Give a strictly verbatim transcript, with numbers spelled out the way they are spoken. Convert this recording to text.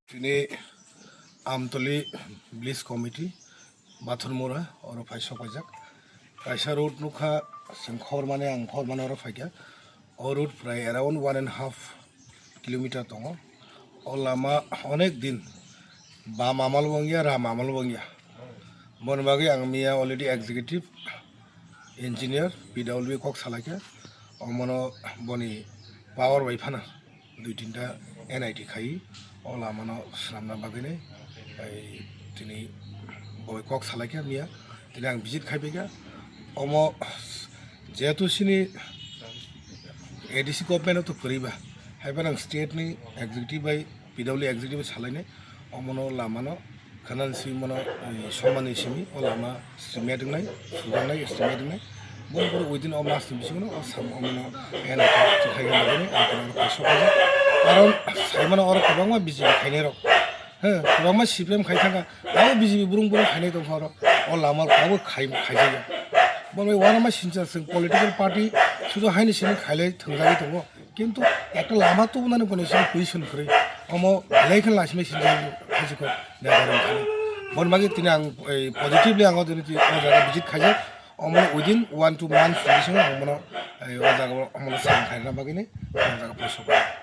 Tini Amtoli Village Committee, Bathurmura, oro phai sok paijak. Kaisa road nukha, chwng khobor mani, ang khobor mani oro phaikha. O road prai around one and half kilometer tongo. O lama onek din bam amal bo wngya, ram amal bo wngya. Boni bagwi ang miya already executive engineer P W D kok salaikha. Omono boni power bai phano dui tinta N I T khai, o lamano swnamna bagwino, ai, tini boi kok salaikha miya, tini ang visit khaibaikha. Omo jehetu chini A D C government o to kwrwi ba, hai phano ang state ni executive bai, P W D executive bai salainai, omono lamano Khwnani simi bono, eh, somani simi o lama estimate wngnai, sujaknai, estimate wngnai. Boni borok within o mas ni bisingo no o sam-, omono N I T chikhai gana bagwi ang khwnani kaisa kajak. Karon saimano oro kwbangma B J P khainai rok. He, kwbangma C P M khai thangkha. Abo B J P burung burung khainai tongkha oro. O lama abo khai, khaijakya. Bono uanama sincha chwng political party sudu haini simi khailai thwngjagwi tongo. Kintu ekta lama tubunani bono sini position kwrwi. Omo belai khe lasimai sinjak khaisiko neta rwng thani. Bon bagwi tini ang, eh, positively ang o tini o jaga visit khaijak. Omo within one two months ni bisingo ang bono, eh, o jaga o omo sam khaina bagwini o jaga phai sokha.